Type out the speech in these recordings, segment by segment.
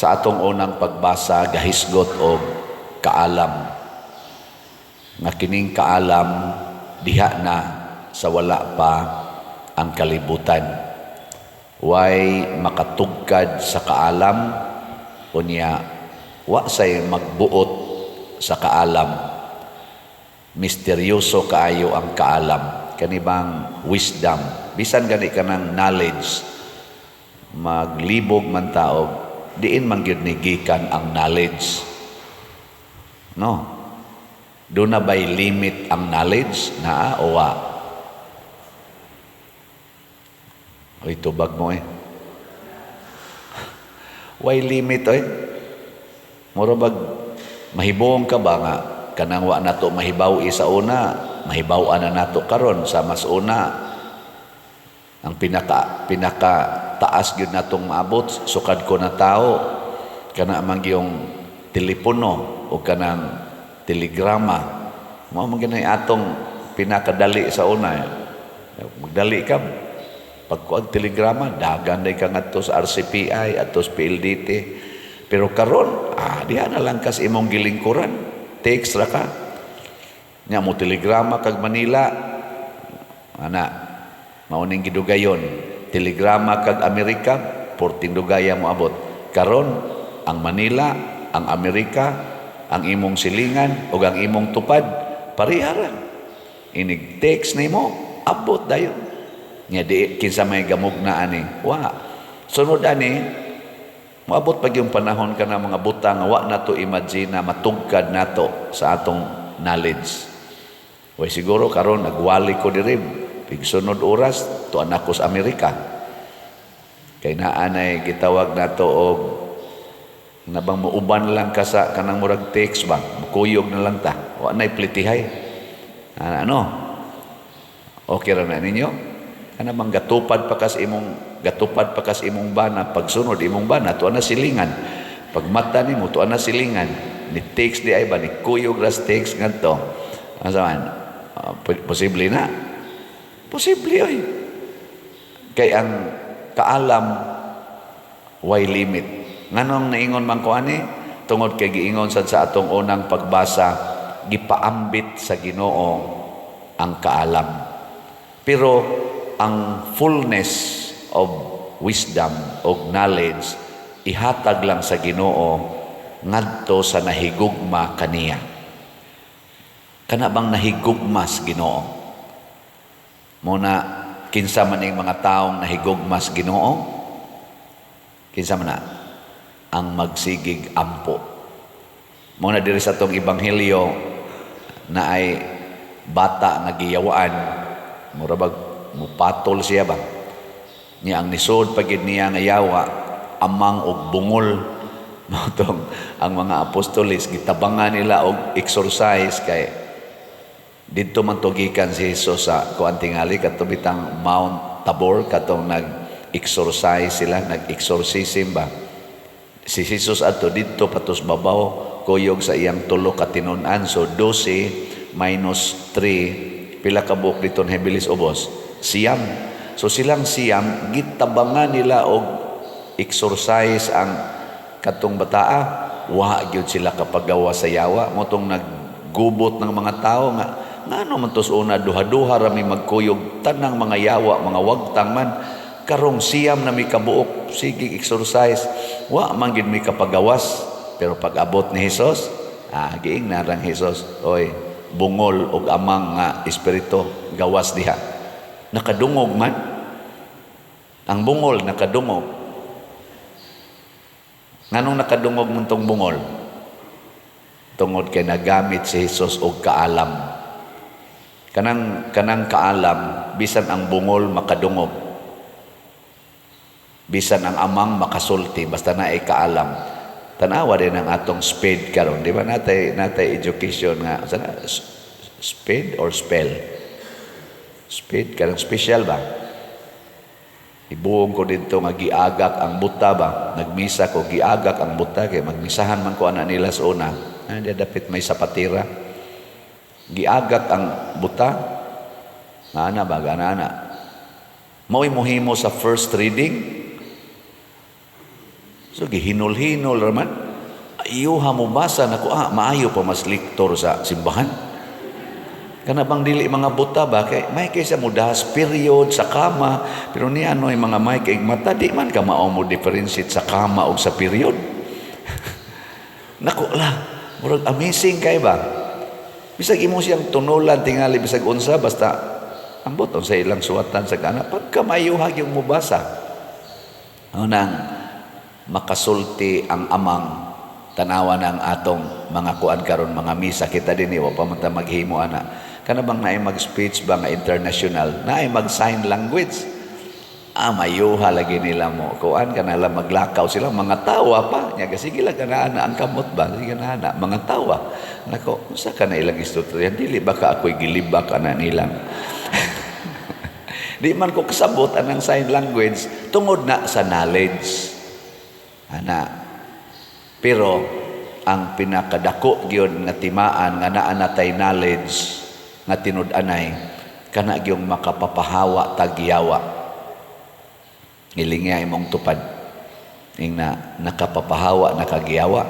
Sa atong unang pagbasa, gahisgot og kaalam. Nga kining kaalam diha na sa wala pa ang kalibutan. Way makatugkad sa kaalam, unya wa say magbuot sa kaalam. Misteryoso kaayo ang kaalam, kanibang wisdom, bisan gani kanang knowledge. Maglibog man taog diin man gyud ni gikan ang knowledge, no? Duna bay limit ang knowledge naa o wa? Oy, tubag mo eh. Way limit oy. Mura bag mahibong ka ba nga kanang wa nato mahibaw sa una, mahibaw-an na nato karon sa mas una. Ang pinaka pinaka taas gyud natong maabot sukad ko na tao kana man gyung telepono o kanang telegrama. Mao man gyud atong pinakadali sa una. Magdali ka pagkuag telegrama, dagan day ka ngadto sa RCPI adto sa PLDT. Pero karon, diha na lang kas imong gilingkuran, text ra ka. Nya mo telegrama kag Manila, ana mao ning gidugayon. Telegrama kag Amerika, porting dugaya mo abot. Karon ang Manila, ang Amerika, ang imong silingan ug ang imong tupad pareha ra. Inig text nimo, abot dayon. Nya di kinsa may gamugna ani? Wa. Sunod ani, moabot pag yung panahon ka na mga butang nga wa nato imagine na matugkad nato sa atong knowledge. Way siguro karon nagwali ko diri, pigsunod oras tuan ako sa Amerika. Kay naa nay gitawag nato og nabang muuban lang ka sa kanang murag text ba, mukuyog na lang ta. Wa nay plitihay. Ano? Okay ra na ninyo? Kana bang gatupad pa kas imong bana, pagsunod imong bana tuwa na silingan. Pag mata nimo, tuwa na silingan. Ni text di ay ba, ni kuyog ras text ngadto. Asa man? Posible na. Posible oy. Kay ang kaalam way limit. Nganong naingon man ko ani? Tungod kay giingon sad sa atong unang pagbasa, gipaambit sa Ginoo ang kaalam. Pero ang fullness of wisdom o knowledge ihatag lang sa Ginoo ngadto sa nahigugma kaniya. Kana bang nahigugma sa Ginoo? Muna kinsa man ning mga taong nahigugma sa Ginoo? Kinsa man na? Ang magsigig ampo. Muna diri sa atong ebanghelyo na ay bata nga giyawaan, mura bag mupatol siya ba? Niya ang nisod pagid niya nga yawa, amang og bungol. Mao tong ang mga apostoles gitabangan nila og exorcise kay didto man to gikan si Jesus sa kuan tingali kadto bitang Mount Tabor, katong nag-exorcise sila, nag-exorcism ba. Si Jesus adto didto patos babaw kuyog sa iyang tulo ka tinun-an. So 12 minus 3, pila ka buok dito hibilis ubos? 9. So silang 9 gitabangan nila og exorcise ang katong bataa. Wa gyud sila kapagawa sa yawa. Mao tong naggubot ng mga tao nga ngano man tos una duha-duha ra mi magkuyog, tanang mga yawa mga wagtang man, karong 9 na mi kabuok sige exorcise, wa man gid mi kapagawas. Pero pag abot ni Jesus, giing narang Jesus, "Oy, bungol og amang nga espiritu, gawas diha." Nakadungog man ang bungol, nakadungog. Nganong nakadungog man tong bungol? Tungod kay nagamit si Jesus og kaalam. Kanang kaalam, bisan ang bungol makadungog, bisan ang amang makasulti, basta naay kaalam. Tanawa din ang atong sped karon, di ba? Natay education nga sana sped or spell, sped, kanang special ba. Ibuong ko dito nga giagak ang buta ba. Nagmisa ko, giagak ang buta kay magmisahan man ko ana nila sa una. Di dapit may sapatira. Giagak ang buta. Ana ba, gana ana. Mao'y mohimo sa first reading. So gihinol-hinol raman. Ayuha mo basa nako, ah, maayo pa mas lektor sa simbahan. Kana bang dili mga buta ba, kay may kay sa mudas period sa kama, pero ni ano ay mga may kay mata, di man ka mao mo differentiate sa kama og sa period. Nako lah, murag amazing kay ba. Bisag imo siyang tunulan tingali, bisag unsa, basta ambot sa ilang suwatan sa kana, pagka mayuhag yung mubasa. Ano nang makasulti ang amang, tanawa ng atong mga kuan karon, mga misa kita dinhi, wa pa man ta maghimo ana. Kana bang naay mag-speech ba nga international, naay mag-sign language? Ah, mayuha lagi nila mo kuan, kana lang maglakaw sila, mga tawa pa nya, sige lang kana ana ang kamot ba, sige na ana, mga tawa. Nako, unsa kana ilang istorya? Dili ba ka ako'y gilibak ana nilang? Di man ko kasabot anang sign language tungod na sa knowledge ana. Pero ang pinakadako gyud nga timaan nga naa natay knowledge nga tinud-anay, kana gyung makapapahawa tagyawa. Ilinga imong tupad. Ing na nakapapahawa na kagyawa.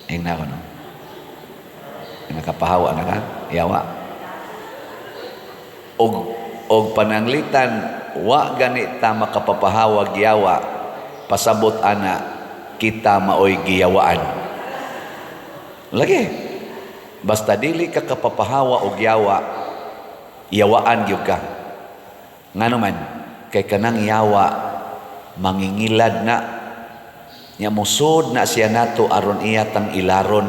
Ing na kuno. Nakapahawa na ka yawa. Og pananglitan wa gani ta makapapahawag yawa, pasabot ana kita maoy giyawaan. Lagi. Basta dili ka kapapahawa og yawa, yawaan gyud ka. Ngano man, kay kanang yawa mangingilad na nya, musod na siya nato aron iya tang ilaron.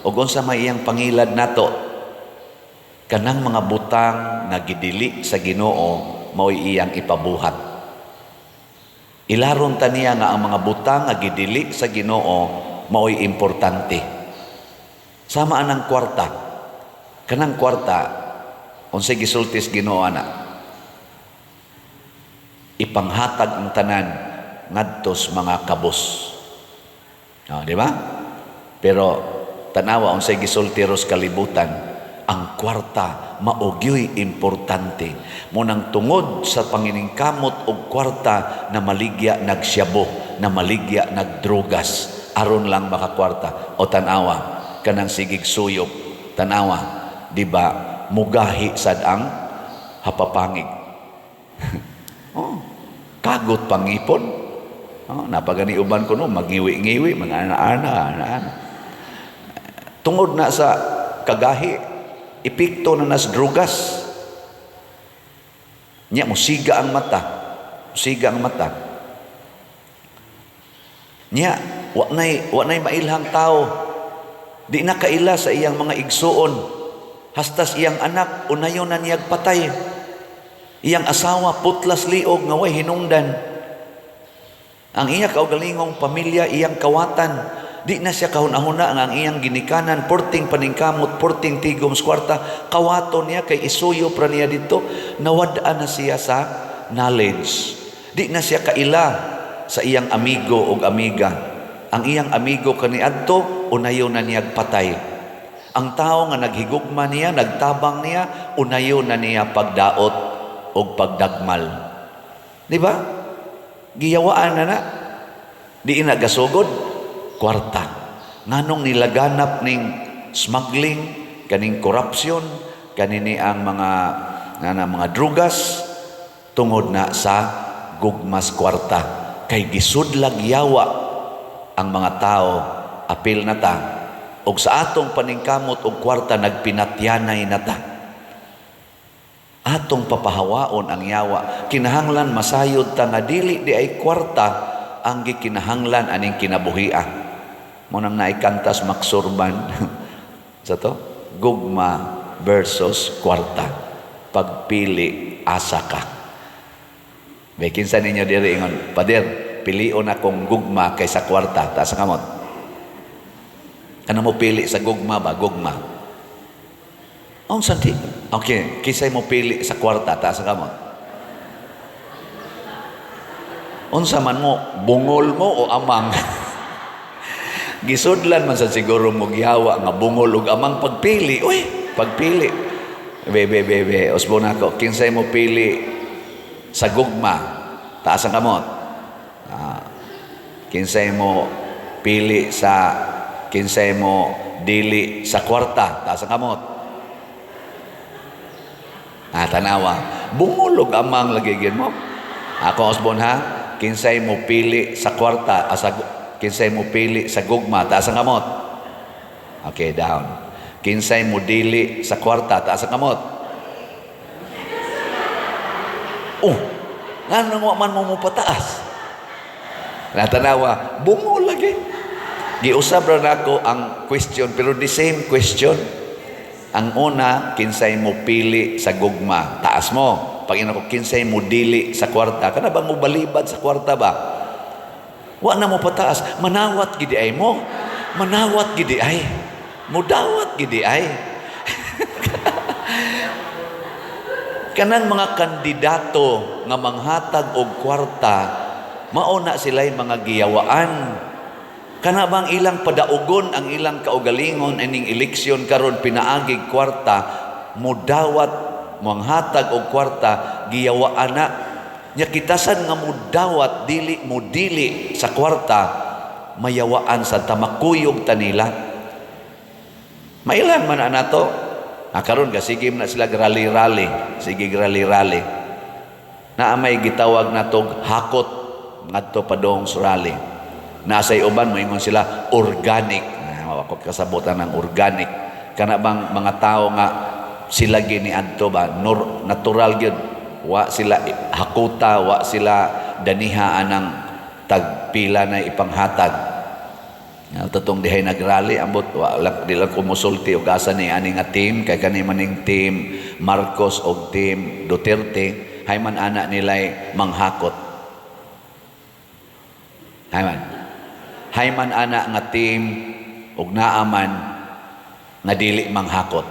Ug unsa may iyang pangilad nato? Kanang mga butang nga gidili sa Ginoo, mao'y iyang ipabuhat. Ilaron ta niya nga ang mga butang nga gidili sa Ginoo mao'y importante. Sama anang kwarta. Kanang kwarta, unsay gisulti sa Ginoo ana? Ipanghatag ang tanan ngadto sa mga kabos. Oh, di ba? Pero tanawa unsay gisulti ros kalibutan, ang kwarta mao gyoy importante. Munang tungod sa panginingkamot og kwarta, na maligya nagsyabo, na maligya nagdrogas aron lang makakwarta. O tanawa kanang sigig suyop, tanawa, di ba mugahi sad ang hapapangig? Oh, kagot pangipon. Oh, napagani uban ko no, mangiwi-ngiwi, mga ana-ana, ana-ana. Tungod na sa kagahi, epekto na nas drugas. Nya musiga ang mata. Musiga ang mata. Nya, wa nay mailhang tao. Di na kaila sa iyang mga igsuon. Hastas iyang anak, unayon na niyag patay. Iyang asawa, putlas liog nga way hinungdan. Ang iya kaugalingong pamilya, iyang kawatan. Di na siya kahuna-huna nga ang iyang ginikanan, porting paningkamot, porting tigom sa kwarta, kawato niya kay isuyo pra niya dito, nawad-an na siya sa knowledge. Di na siya kaila sa iyang amigo og amiga. Ang iyang amigo kaniadto, unayo na niyag patay. Ang tao nga naghigugma niya, nagtabang niya, unayo na niya pagdaot og pagdagmal. Di ba? Giyawaan na na. Di na gasugod, kwarta. Nganong nilaganap ning smuggling, kaning corruption, kanini ang mga nga mga drugas, tungod na sa gugmas kwarta. Kay gisudlag yawa ang mga tao, apil na ta. Og sa atong paningkamot og kwarta, nagpinatyanay na ta. Atong papahawaon ang yawa. Kinahanglan masayod ta nga dili di ay kwarta ang gikinahanglan aning kinabuhia. Mo nang naikantas Maxurban sa to, gugma versus kwarta. Pagpili, asa ka? May kinsa ninyo diri ingon, "Pader, pilion akong gugma kaysa kwarta"? Taas ang kamot. Kana mo pili sa gugma ba? Gugma. Oh, santi. Okay, kisay mo pili sa kwarta? Taas ang kamot. Unsa man mo, bungol mo o amang? Gisudlan man sa siguro mo gihawa nga bungol ug amang pagpili. Uy, pagpili. Be, be, be, be. Usbon ako. Kinsay mo pili sa gugma? Taas ang kamot. Ah. Kinsay mo pili sa, kinsay mo dili sa kwarta? Taas ang kamot. Ah, tanawa. Bungol og amang lagi gyud mo. Ako usbon ha, kinsay mo pili sa kwarta, asa kinsay mo pili sa gugma? Taas ang kamot. Okay, down. Kinsay mo dili sa kwarta? Taas ang kamot. Oh, ngano wa man mo pataas? Natanawa, bungol lagi. Giusab ra nako ang question, pero the same question. Ang una, kinsay mo pili sa gugma? Taas mo. Pag ina ko, kinsay mo dili sa kwarta? Kana bang mo balibad sa kwarta ba? Wa na mo pataas. Manawat gidi ay mo. Manawat gidi ay. Mudawat gidi ay. Kanang mga kandidato nga manghatag og kwarta, mao na sila'y mga giyawaan. Kana bang ilang padaugon ang ilang kaugalingon ining eleksyon karon pinaagig kwarta, mudawat manghatag og kwarta, giyawaan na. Nya kitasan nga mudawat dili mudili sa kwarta, mayawaan sa tamakuyog tanila. Mailan man na nato. Ah, karon ka sige na sila rally-rally, sige rally-rally. Naa may gitawag natog hakot ngadto padong sa rally. Nasay uban moingon sila organic. Ah, ako kasabotan ng organic. Kana bang mga tao nga sila gini adto ba nor, natural gyud, wa sila hakuta, wa sila daniha anang tagpila na ipanghatag. Nga tatong dihay nagrally, ambot wa lang, di lang ko mosulti og asa ni ani nga team, kay kani maning team Marcos og team Duterte, hay man ana nilay manghakot. Hay man. Hay man ana nga team og naaman nga dili manghakot.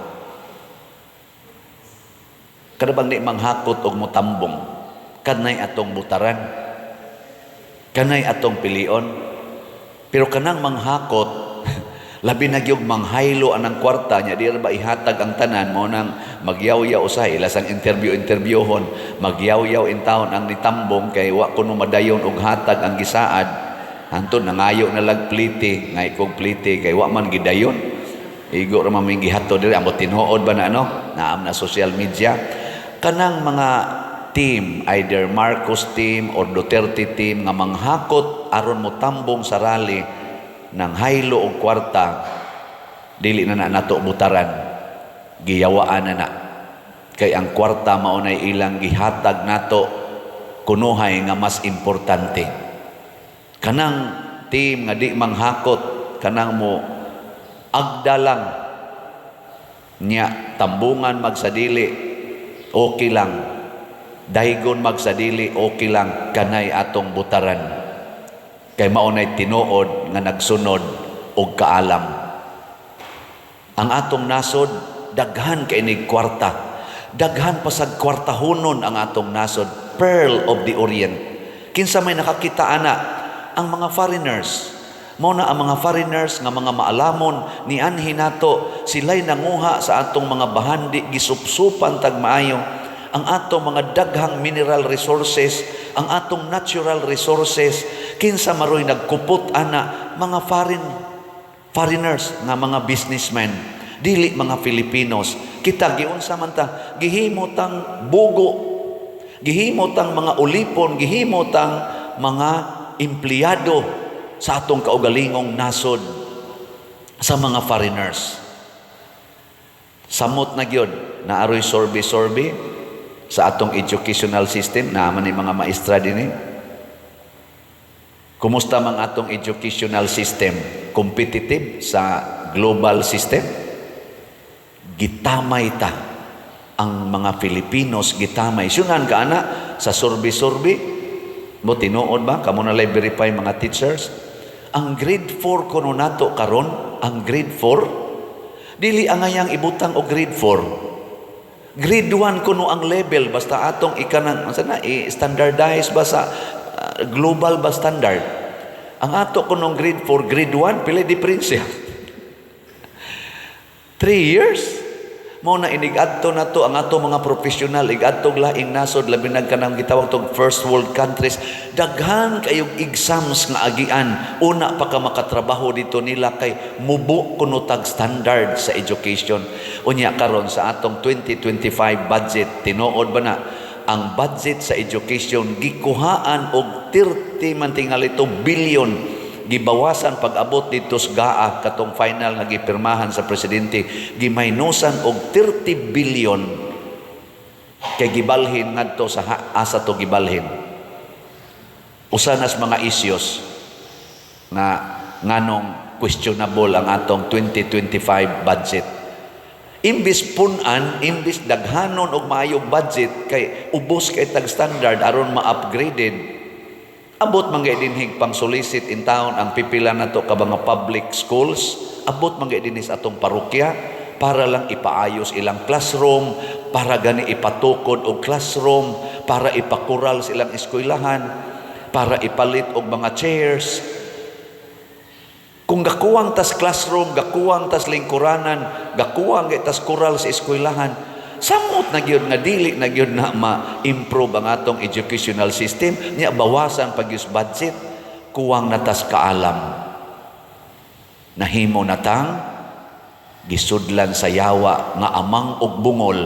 Kada bang di manghakot og motambong, kanay atong butaran, kanay atong pilion. Pero kanang manghakot, labi na gyud manghaylo anang kwarta nya, di ra ba ihatag ang tanan mo nang magyawyaw usahay ilasang interview-interviewhon, magyawyaw in taon ang nitambong kay wa kuno madayon og hatag ang gisaad. Hantod nangayo na lag plite, ngay kog plite kay wa man gidayon. Igo ra man may gihatod diri, ambot tinuod ba na ano? Naam na social media. Kanang mga team, either Marcos team or Duterte team nga manghakot aron mo tambong sa rally ng haylo og kwarta, dili na na nato butaran, giyawaan na na. Kay ang kwarta mao nay ilang gihatag nato kunuhay nga mas importante. Kanang team nga di manghakot, kanang mo agda lang nya tambungan magsadili, okay lang. Daygon magsadili, okay lang, kanay atong butaran. Kay mao nay tinuod nga nagsunod og kaalam. Ang atong nasod daghan kay nig kwarta. Daghan pa sad kwartahonon ang atong nasod, Pearl of the Orient. Kinsa may nakakita ana? Ang mga foreigners. Mao na ang mga foreigners nga mga maalamon nianhi nato, sila'y nanguha sa atong mga bahandi, gisupsupan tag maayo ang atong mga daghang mineral resources, ang atong natural resources. Kinsa maroy nagkupot ana? Mga foreigners nga mga businessmen, dili mga Filipinos. Kita giunsa man ta, gihimo tang bugo, gihimo tang mga ulipon, gihimo tang mga empleyado sa atong kaugalingong nasod sa mga foreigners. Samot na gyud naaroy sorbe-sorbe sa atong educational system na man ni mga maestra dinhi. Kumusta mang atong educational system? Competitive sa global system? Gitamay ta ang mga Filipinos, gitamay. Syungan ka ana sa survey-survey mo, tinuod ba kamo na lay verify, mga teachers? Ang grade 4 kuno nato karon, ang grade 4 dili angayang ibutang og grade 4. Grade 1 kuno ang level, basta atong ikanang unsa na i-standardize ba sa global ba standard. Ang ato kunong grade 4, grade 1, pila diferensya? 3 years. Mao na inig-adto na to ang ato mga profesional, ig-adto laing nasod, labi na kanang gitawag tong first world countries, daghan kayog exams nga agian una pa ka makatrabaho dito nila kay mubo kuno tag standard sa education. Unya karon sa atong 2025 budget, tinuod ba na ang budget sa education gikuhaan og 30 man tingali to billion, gibawasan pag-abot dito sa GAA, katong final nga gipirmahan sa presidente, gimaynusan og 30 billion kay gibalhin ngadto sa asa to gibalhin? Usa nas mga issues nga nganong questionable ang atong 2025 budget. Imbis punan, imbis daghanon og maayong budget kay ubos kay tag standard aron ma-upgraded. Abot man gay dinhig pang solicit in town ang pipila nato ka mga public schools, abot man gay dinhi sa atong parokya para lang ipaayos ilang classroom, para gani ipatukod og classroom, para ipakural sa ilang eskwelahan, para ipalit og mga chairs. Kung gakuwang tas classroom, gakuwang tas lingkuranan, gakuwang gay tas kural sa eskwelahan, samot na gyud nga dili na gyud na ma-improve ang atong educational system. Nya bawasan pag use budget, kuwang na tas kaalam. Nahimo na tang gisudlan sa yawa nga amang og bungol.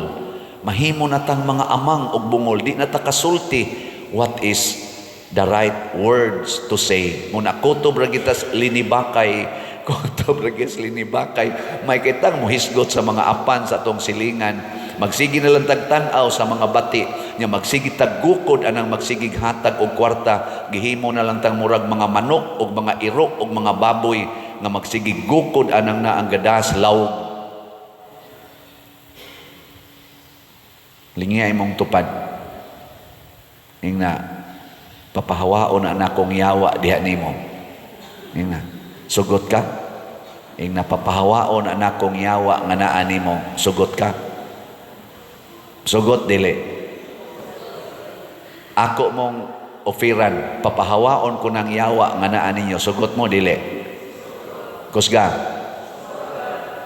Mahimo na tang mga amang og bungol, di na ta kasulti what is the right words to say. Muna kutob ra gitas linibakay, kutob ra gis linibakay, may kitang mohisgot sa mga apan sa atong silingan. Magsige na lang tagtan-aw sa mga bati nya, magsige taggukod anang magsigig hatag og kwarta. Gihimo na lang tang murag mga manok og mga iro og mga baboy nga magsigig gukod anang na ang gadas lawg. Lingiya imong tupad. Ingna, papahawaon na nakong yawa diha nimo. Ingna, sugot ka? Ingna, papahawaon na nakong yawa nga naa nimo. Sugot ka? Sugot dili. Ako mong ofiran, papahawaon ko ng yawa nga naa ninyo. Sugot mo dili. Kusga.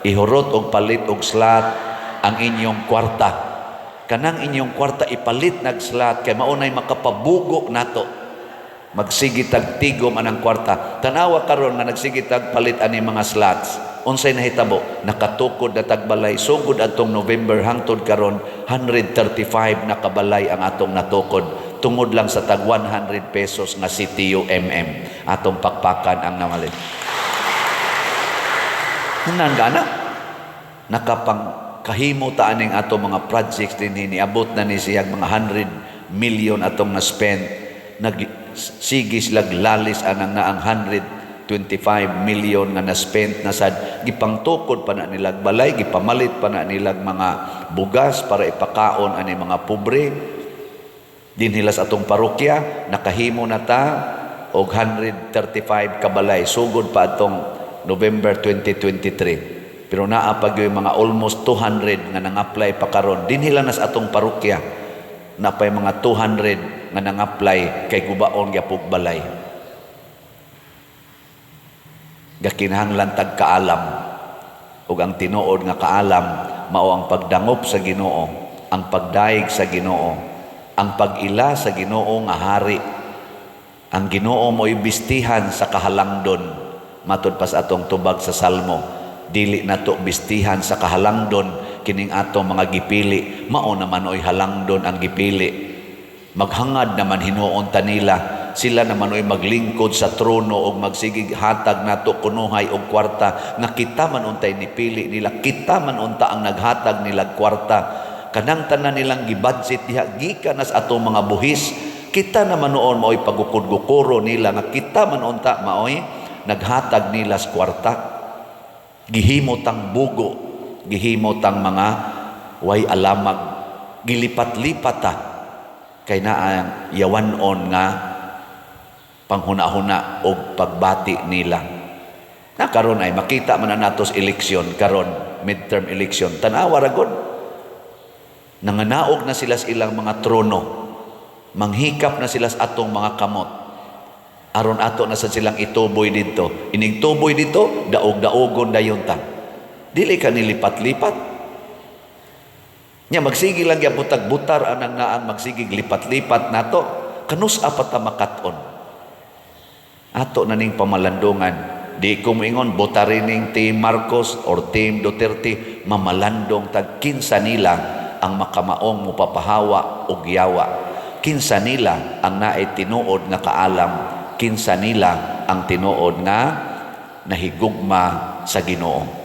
Ihurot og palit og slat ang inyong kwarta. Kanang inyong kwarta ipalit nag slat kay maunay makapabugo nato. Magsige tag tigom anang kwarta. Tanawa karon nga nagsige tag palit ani mga slots. Unsay nahitabo? Nakatukod na tagbalay sugod atong November hangtod karon, 135 na kabalay ang atong natukod tungod lang sa tag 100 pesos nga CTU MM atong pakpakan ang namalit. Hunan gana nakapang kahimo ta aning ato mga projects din, niabot na ni siyag mga 100 million atong na-spend. Nag sige sila lalis anang na ang 125 million nga na-spend na sad, gipangtukod pa na nilag balay, gipamalit pa na nilag mga bugas para ipakaon ani mga pobre dinhi sa atong parokya. Nakahimo na ta og 135 kabalay sugod pa atong November 2023, pero naa pa gyud mga almost 200 nga nang-apply pa karon dinhi lang sa atong parokya. Napay mga 200 nga nang-apply kay gubaon gyapog balay. Gakinahanglan tag kaalam, ug ang tinuod nga kaalam mao ang pagdangop sa Ginoo, ang pagdayeg sa Ginoo, ang pag-ila sa Ginoo nga hari. Ang Ginoo mo'y bistihan sa kahalangdon, matud pa sa atong tubag sa Salmo. Dili nato bistihan sa kahalangdon kining atong mga gipili, mao naman oy halangdon ang gipili. Maghangad naman hinuon ta nila, sila naman oy maglingkod sa trono og magsigig hatag nato kunuhay og kwarta nga kita man untay nipili nila, kita man unta ang naghatag nila kwarta. Kanang tanan nilang gibudget diha gikan nas atong mga buhis. Kita naman noon maoy pagukod-gukuro nila nga kita man unta maoy naghatag nila sa kwarta. Gihimo tang bugo, gihimo tang mga way alamag, gilipat-lipat ta kay naa yawan-on nga panghuna-huna og pagbati nila. Na karon ay makita man na nato sa eleksyon karon, midterm election. Tan-awa ra gud. Nanganaog na sila sa ilang mga trono. Manghikap na sila sa atong mga kamot. Aron ato na sa silang ituboy didto. Inig tuboy dito, daog-daogon dayon ta. Dili ka nilipat-lipat. Nya magsige lang gyapon tag butar anang naang magsigig lipat-lipat nato, kanus-a pa ta makat-on? Ato na ning pamalandungan. Di ko moingon botari ning Team Marcos or Team Duterte, mamalandong tag kinsa nila ang makamaong mopapahawa og yawa. Kinsa nila ang naay tinuod nga kaalam, kinsa nila ang tinuod nga nahigugma sa Ginoo.